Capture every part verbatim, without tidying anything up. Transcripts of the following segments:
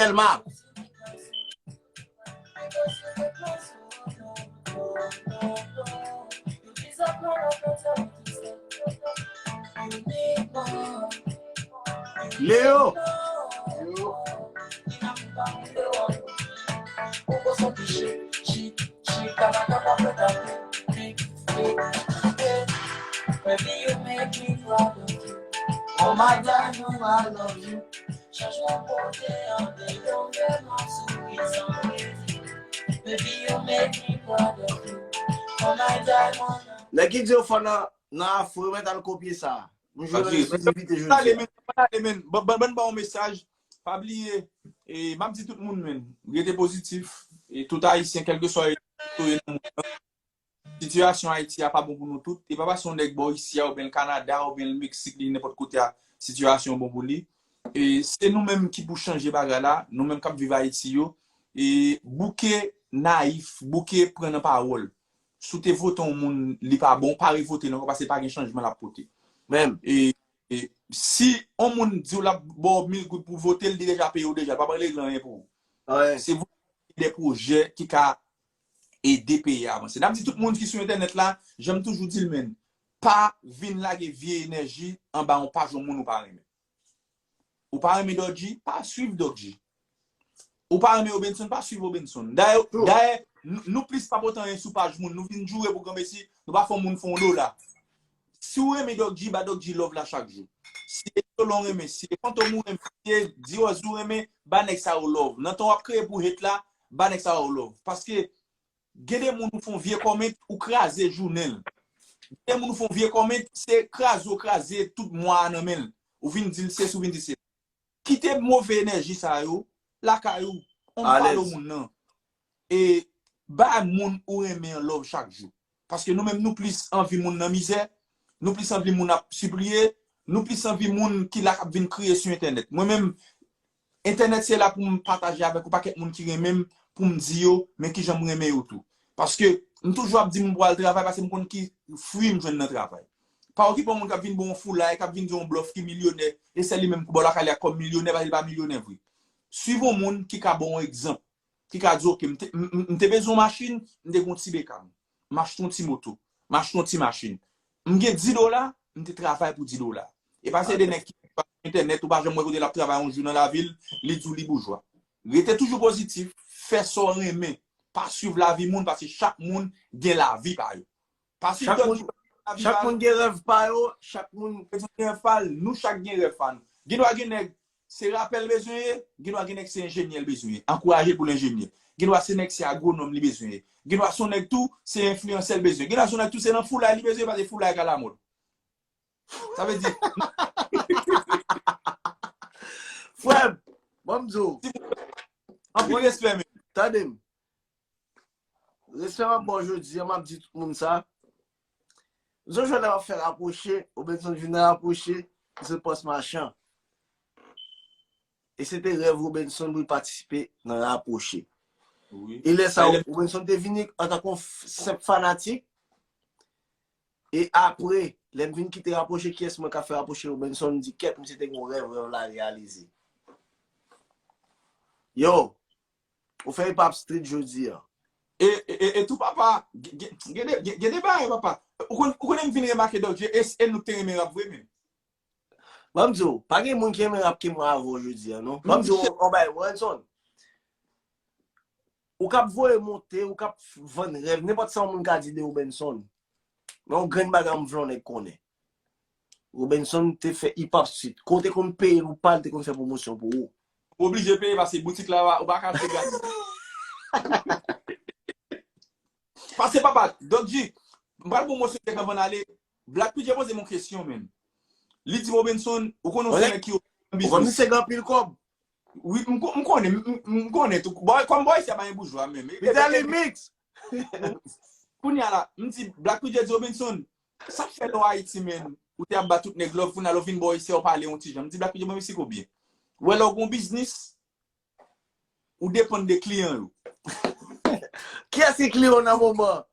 Tèlman. Leo. Baby, you make me proud of you. Oh my God, no, I love you. Chanjman pote an de yo vrèman souri san rezi. Baby, you make me proud of you. Oh my God, mon amour. Nèg ki di yo fò nan, nan afro, yo mèt al kopye sa. M jwe nan eksklizivite jodi a. Ban, ban, ban, ban yon mesaj. Pa bliye, e, m ap di tout moun, men, rete pozitif. E tout Ayisyen, kèlkeswa kote yo ye nan mond lan, sitiyasyon Ayiti a pa bon pou nou tout. E pa paske yon nèg bò isi a, oubyen Kanada, oubyen Meksik, li nenpòt kote a, sitiyasyon bon pou li. E se nou menm ki pou chanje bagay la, nou menm k ap viv Ayiti yo. E bouke nayif, bouke pran nan pawòl. Si w te vote yon moun, li pa bon, pa revote l ankò, paske pa gen chanjman l ap pote. Menm. E, e si yon moun di w l ap ba w mil goud pou w vote l, li deja peye w deja, l pa pral regle anyen pou ou. Se vre, de pwojè ki ka ede peyi a avanse. N ap di tout moun ki sou entènèt la, jan m toujou di l, men, pa vin lage vye enèji anba yon paj yon moun ou pa renmen. Ou pa renmen Dodgy, pa swiv Dodgy. Ou pa renmen Robenson, pa swiv Robenson. Dayè, dayè, nou, nou plis pa pote anyen sou paj moun. Nou vin joure pou granmesi, nou pa fè moun fè yon dola. Si w renmen Dodgy, ba Dodgy love la chak jou. Si e Solon renmen, si e Fantom ou renmen, si e Diwòz ou renmen, ba nèg sa yo love. Nan tan w ap kreye pou hate la, ba nèg sa yo love. Paske gen de moun ou fè yon vye comment, ou kraze jounen l. Gen de moun ou fè yon vye comment, se kraze w kraze tout mwa a nan men l. Ou vin di l sesi, ou vin di l sela. Kite move enèji sa yo lakay ou. Ann pale moun nan. E bay moun ou renmen an love chak jou. Paske nou menm nou plis anvi moun nan mizè, nou plis anvi moun ap sipliye, nou plis anvi moun ki la k ap vin kriye sou entènèt. Mwen menm, entènèt se la pou m pataje avèk yon pakèt moun ki renmen m, pou m di yo, men kijan m renmen yo tou. Paske m toujou ap di m pou al travay, paske m konn ki fwi m jwenn nan travay. Pa okipe yon moun k ap vin ba w yon foulay, k ap vin di w yon blòf ki milyonè, e sèl li menm ki bò lakay li a kòm milyonè, paske li pa milyonè vre. Swiv yon moun ki ka ba w yon egzanp, ki ka di, "Oke, m te, m, m, m te bezwen yon machin, m te gen yon ti bekam. M achte yon ti moto, m achte yon ti machin. M gen dis dola, m te travay pou dis dola." E pa se de nèg ki pa sou entènèt, ou pa janm wè kote l ap travay yon jou nan lavil, li di w li boujwa. Rete toujou pozitif, fè sa w renmen. Pa swiv lavi moun, paske chak moun gen lavi pa yo. Pa swiv lòt moun, chak moun gen rèv pa yo, chak moun gen rèv pa l, nou chak gen rèv pa nou. Gen dwa gen nèg, se rapè l bezwen ye, gen dwa gen nèg se enjenyè l bezwen ye. Ankouraje l pou l enjenyè. Gen dwa se nèg se agwonòm li bezwen ye. Gen dwa se yon nèg tou, se enfliyansè l bezwen. Gen dwa se yon nèg tou, se nan foulay li bezwen ye, paske foulay ka lamòd. Sa vle di, frè m, ban m di w. Anpil respè, men. Tande m. Respè m ap ba w jodi a, m ap di tout moun sa. M sonje lè m ap fè rapwoche, Robenson Junior rapwoche, se pòs machan. E se te rèv Robenson pou l patisipe nan rapwoche. E lè sa, Robenson te vini antanke yon f-, senp fanatik. E apre, lè m vin kite rapwoche, kiyès mwen ka fè rapwoche Robenson, m di, "Kèt, misye te gen yon rèv, rèv la reyalize." Yo, ou fè hip hop street jodi a. E, e, e, e tou papa, gen, gen, gen de, gen, gen de bagay papa. Ou konn, ou konnen m vin remake Dodgy, e, e nou te renmen rap vre menm. Ban m di w, pa gen moun ki renmen rap ke mwen avè w jodi a, non. Ban m di w, yon bagay, Robenson. Ou k ap voye monte, ou k ap vann rèv, nenpòt sa yon moun ka di de Robenson. Men yon grenn bagay m vle yon nèg konnen. Robenson te fè hip hop street. Kote konn peye l ou pa, l te konn fè pwomosyon pou ou. Ou oblije peye paske boutik la, ou pa ka achte gratis. Pase papa, Dodgy, m pral pran yon mòso kèk anvan n ale. Black P J poze m yon kesyon, menm. Li di Robenson, ou konnen yon nèg ki nan biznis. Ou konn misye gen anpil kòb. Wi, m ko-, m konnen, m, m, m konnen tou. Bò, kòm bò isi a pa gen boujwa menm. Li te ale mix. Kounye a la, m di, Black P J di Robenson, sa k fè lè w Ayiti, menm, ou te ap ba tout nèg love, kounye a lè w vin bò isi a, ou pale yon ti jan. M di, Black P J, mwen mesi ko byen. Ou wè lè w gen yon biznis, ou depann de kliyan yo. Kiyès ki kliyan w nan moman an?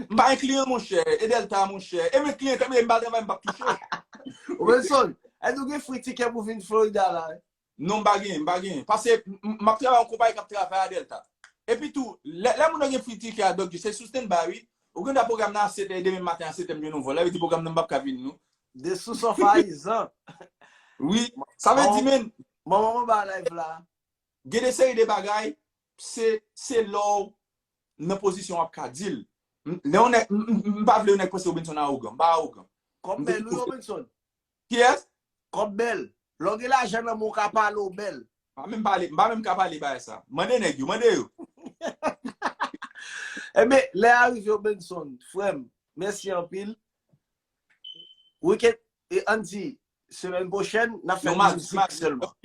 M pa gen kliyan, monchè. E Delta, monchè. E men kliyan, tanpri, m pa travay, m p ap touche. Robenson, èske ou gen free ticket pou vin Florida la? Non, m pa genyen, m pa genyen. Paske m, m, m ap travay yon konpayi k ap travay a Delta. Epi tou, lè, lè moun yo gen free ticket a, Doc G, se sou standby, wi. Ou gen dwa pwogram nan a sèt è, demen maten a sèt è, m jwenn yon vòl. Sa vle di pwogram nan m p ap ka vini, non. The Source of Ayizan. Wi, sa vle di, men. Manman m anba live la. Gen de seri de bagay, se, se lè w nan pozisyon w ap ka di l. M, lè yon nèg, m, m, m pa vle yon nèg panse Robenson awogan. M pa awogan. Kòb bèl, wi, Robenson. Kiyès? Kòb bèl. Lè w gen lajan nan men w, ka pale w bèl. M pa menm pale, m pa menm ka pale bagay sa. Mande nèg yo, mande yo. Enben, lè a rive, Robenson, frè m, mèsi anpil. Weekend, e, ann di, semèn pwochèn, n ap fè mizik sèlman.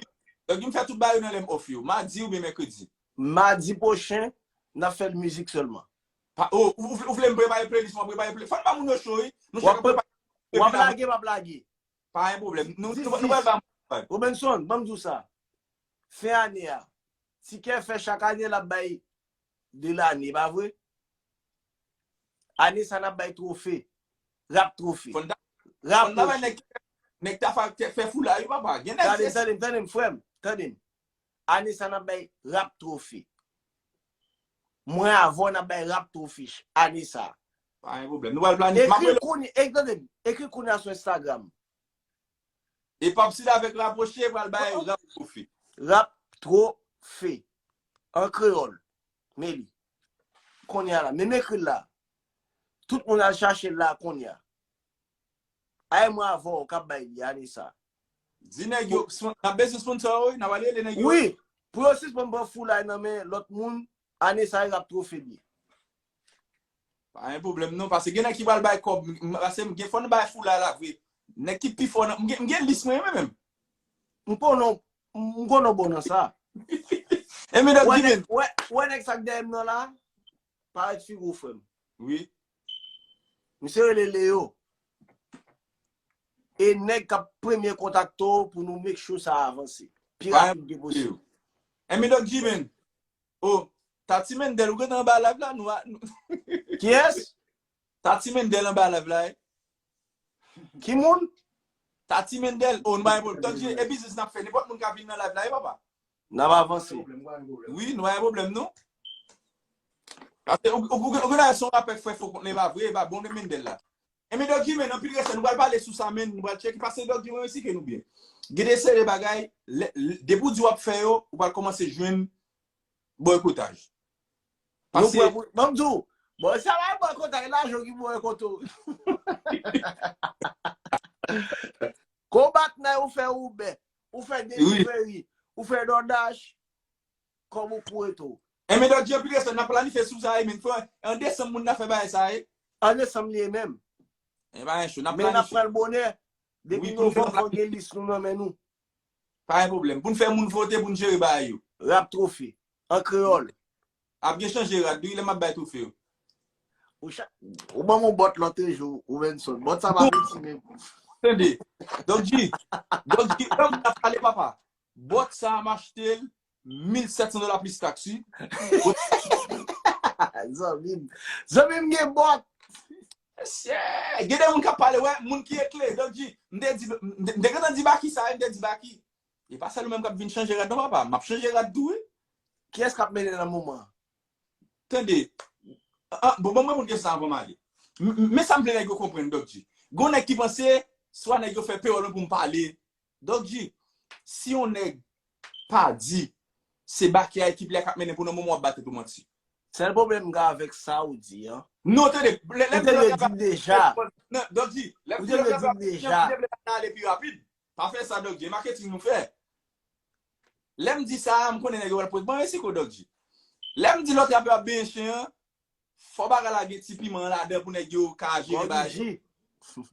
Donk, m fè tout bagay yo nan lè m off yo. Madi oubyen mèkredi. Madi pwochen, n ap fè mizik sèlman. Pa, oh, ou, ou, ou vle m prepare playlist, mwen prepare playlist. Fò n ba moun yo cho, wi. Nou chak ap prepare. W ap lage, m ap lage. Pa gen pwoblèm. Nou, nou, nou pral ba moun. Robenson, ban m di w sa. Fen ane a, tikè fè chak ane l ap bay de lane, pa vre? Ane sa n ap bay twofe. Rap twofe. Fò n ta, fò n ta bay nèg, nèg ta fè, fè foula yo, papa. Gen nèg. Tande, tande m, tande m, frè m. Tande m. Ane sa n ap bay rap twofe. Mwen avè w n ap bay rap twofe ane sa. Pa gen pwoblèm. Nou pral planifye. Ekri kounye, ek-, tande m. Ekri kounye a sou Instagram. E Pop Sud avèk Rapwoche pral bay rap twofe. Rap twofe. An kreyòl. Men li. Kounye a la. Men m ekri l la. Tout moun al chache l la kounye a. Ay mwen avè w k ap bay li ane sa. Di nèg yo, n ap bezwen sponsor, wi, n ap al rele nèg yo. Wi, pou yo sispann pran foulay nan men lòt moun, ane sa yo rap twofe li. Pa gen pwoblèm non, paske gen nèg ki pral bay kòb, m, paske m gen fò n bay foulay la vre. Nèg ki pi fò nan, m gen, m gen lis mwen menm. M konnen, m konnen bon nan sa. E men Doc G. Wè, wè nèg sa k dèyè m nan la, parèt figi w frè m. Wi. Misye rele Leo. E nèg k ap premye kontakte w pou nou make sure sa avanse. Pi rapid ke posib. E men Doc G, men. Oh, Tati Mendel, ou gentan anba live la, nou a, nou... Kiyès? Tati Mendel anba live la, eh. Ki moun? Tati Mendel, oh, nou pa gen pwoblèm. Doc G, e biznis n ap fè, nenpòt moun ka vin nan live la, eh, papa. N ap avanse. Wi, nou pa gen pwoblèm, non. Paske ou, ou, ou, ou gentan se yon rapè k fè fo kont li, e pa vre, e pa bon de Mendel la. Enben, Doc G, men anpil respè, nou pral pale sou sa, men, nou pral tcheke, paske Doc G, mwen resi ke nou byen. Gen de seri de bagay, lè, lè, depi w di w ap fè yo, ou pral kòmanse jwenn bòykotaj. Paske... Ban m di w, bon, sa pa bòykotaj, lajan ki bòykote w. Konbat nan ou fè Uber, ou fè delivery, ou fè DoorDash, kòb ou kouri tou. Enben, Doc G, anpil respè, n ap planifye sou sa, e, men, frè, an desanm moun nan fè bagay sa, e. An desanm li ye menm. E pa gen cho, n ap planifye. Men n ap pran l bonè. Depi novanm, fò gen lis nou nan men nou. Pa gen pwoblèm. Pou n fè moun vote, pou n jere bagay yo. Rap twofe. An kreyòl. Ap gen chanje rad, wi, lè m ap bay twofe yo. Ou cha-, ou ban m yon bòt lòt jou, Robenson. Bòt sa pa piti menm. Tande. Doc G. Doc G, lè m ap pale, papa. Bòt sa a, m achte l mil sèt san dola plis taks, wi. Zanmi m. Zanmi m gen bòt. Mesye, gen de moun k ap pale, wè, moun ki ekle, Doc G, m te di, m te, m te gentan di Baky sa, m te di Baky. E pa sèl ou menm k ap vin chanje rad non, papa. M ap chanje rad tou, wi. Kiyès k ap mennen nan moman an? Tande. Ah, bon, bon, mwen moun gen sa anvan m ale. M, m, men sa m vle nèg yo konprann, Doc G. Gon nèg ki panse, swa nèg yo fè peyòl mwen pou m pale. Doc G, si yon nèg pa di, se Baky a ekip li a k ap mennen pou nan moman w ap ba tèt ou manti. Sèl pwoblèm m gen avèk sa ou di an. Non, tande, lè, lè m di Doc G, lè m di Doc G, m te vle ale pi rapid. Pa fè sa, Doc G, maketing nou fè. Lè m di sa, m konnen nèg yo pral pote ban resi ko, Doc G. Lè m di lòt rapè ap benyen chen an, fò bagay la gen ti piman ladan pou nèg yo ka jere bagay yo.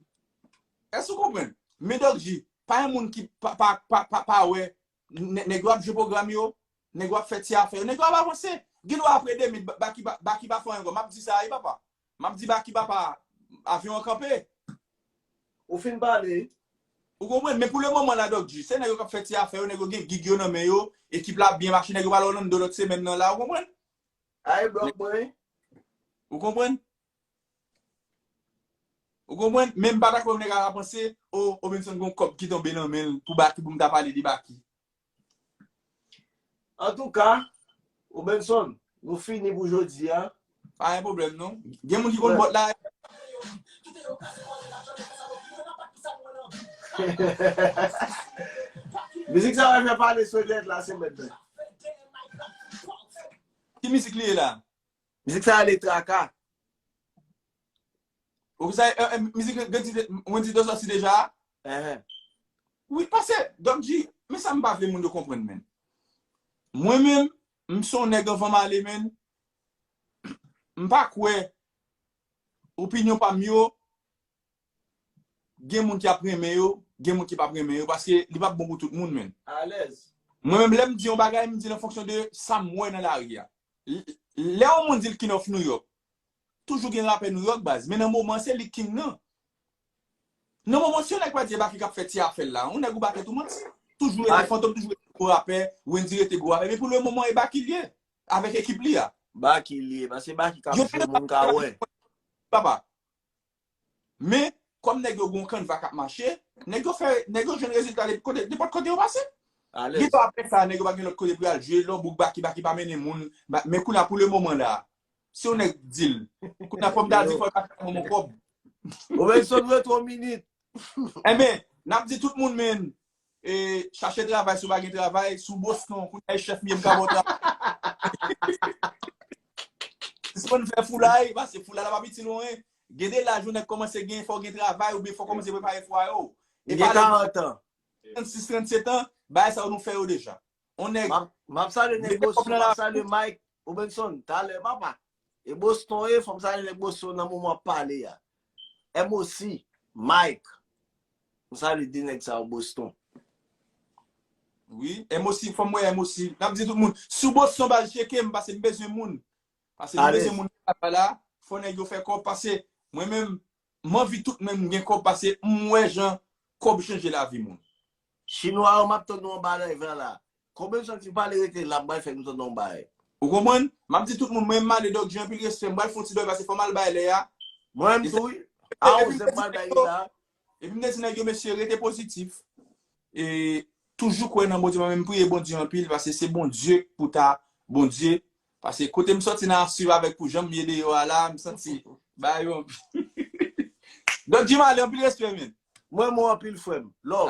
Èske w konprann? Men Doc G, pa yon moun ki pa, pa, pa, pa, pa wè, nè-, nèg yo ap jwe pwogram yo, nèg yo ap fè ti afè yo, nèg yo ap avanse. Gen dwa apre de mil, Ba-, Baky, Ba-, Baky pa fè anyen ankò. M ap di sa, wi, papa. M ap di Baky, papa, avyon an kanpe. Ou fin pale. Ou konprann? Men pou le moman la, Doc G, se nèg yo k ap fè ti afè yo, nèg yo gen gig yo nan men yo, ekip la ap byen mache, nèg yo pral Orlando lòt semèn nan la, ou konprann? Ay, blòk mwen. Ou konprann? Ou konprann? Men m pa dakò nèg a panse, o, Robenson gon kòb ki tonbe nan men l pou Baky, pou m ta pale de Baky. Antouka, Robenson, nou fini pou jodi a. Pa gen pwoblèm, non. Gen moun ki konn bòt la. Mizik sa va fè pale sou nèt la, se mèt. Ki mizik li ye la? Mizik sa ale traka. Ou sa, eh, eh, mizik Wendy te sòti deja? Ehe. Wi, pase, Doc G, men sa m pa vle moun yo konprann, men. Mwen menm, m se yon nèg anvan m ale, men. M pa kwè opinyon pa m yo, gen moun ki ap renmen yo, gen moun ki p ap renmen yo, paske li p ap bon pou tout moun, men. Alèz. Mwen menm, lè m di yon bagay, m di l an fonksyon de sa m wè nan lari a. L- Lè yon moun di l King of New York, toujou gen rapè New York, baz, men nan moman, se li King nan. Nan moman, si yon nèg pa di e Baky k ap fè ti afè l la, yon nèg ou ba tèt ou manti. Toujou rete Fantom, toujou rete gwo rapè, Wendy rete gwo rapè, men pou le moman, e Baky l ye, avèk ekip li a. Baky l ye, paske Baky k ap jwe, moun ka wè. Papa. Men, kòm nèg yo gon kanva k ap mache, nèg yo fè, nèg yo jwenn rezilta nenpòt kote yo pase. Gen tan apre sa, nèg yo pa gen lòt kote pou y al jwe, lè w bouk Baky, Baky pa mennen moun. Men kounye a, pou le moman la, si yon nèg di l, kounye a, fò m ta di, fò l pa fè yon kòb. Robenson, retwo minit. Enben, n ap di tout moun, men, e, chache travay si w pa gen travay, sou Boston, kounye a e chèf m ye, m ka ba w travay. Sispann fè foulay, paske foulay la p ap itil ou anyen. Gen de laj ou nèg kòmanse gen, fò w gen travay oubyen fò w kòmanse prepare fwa yo. Li gen karant an. Trannsis, trannset an, bagay sa yo nou fè yo deja. On nèg. M ap salye nèg Boston, m ap salye Mike Robenson, talè, papa. E Boston, e, fò m salye nèg Boston nan moman w ap pale a. M O C, Mike. M salye de nèg sa yo Boston. Wi, M O C, fò m wè M O C. N ap di tout moun, sou Boston, baz, tcheke m, paske m bezwen moun. Paske m bezwen moun nan travay la, fò nèg yo fè kòb, paske mwen menm, m anvi tout moun gen kòb, paske m wè jan kòb chanje lavi moun. Chinwa yo, m ap tann nou anba live la. Konbyen santi pale rete la, m pral fè nou tann yon bagay. Ou konprann? M ap di tout moun, mwen m ale Doc G anpil respè, m pral fè yon ti dòmi paske fò m al bay lè a. Mwen menm tou wi. A onz è m pral bay li la. Epi m te di nèg yo, mesye, rete pozitif. E toujou kwè nan Bondye, mwen menm m priye Bondye anpil, paske se Bondye pou ta Bondye. Paske kote m sòti nan ap swiv avèk pou jan m ye deyò a la, m santi bagay yo anpil. Doc G m ale, anpil respè, men. Mwen mwen anpil frè m. Love.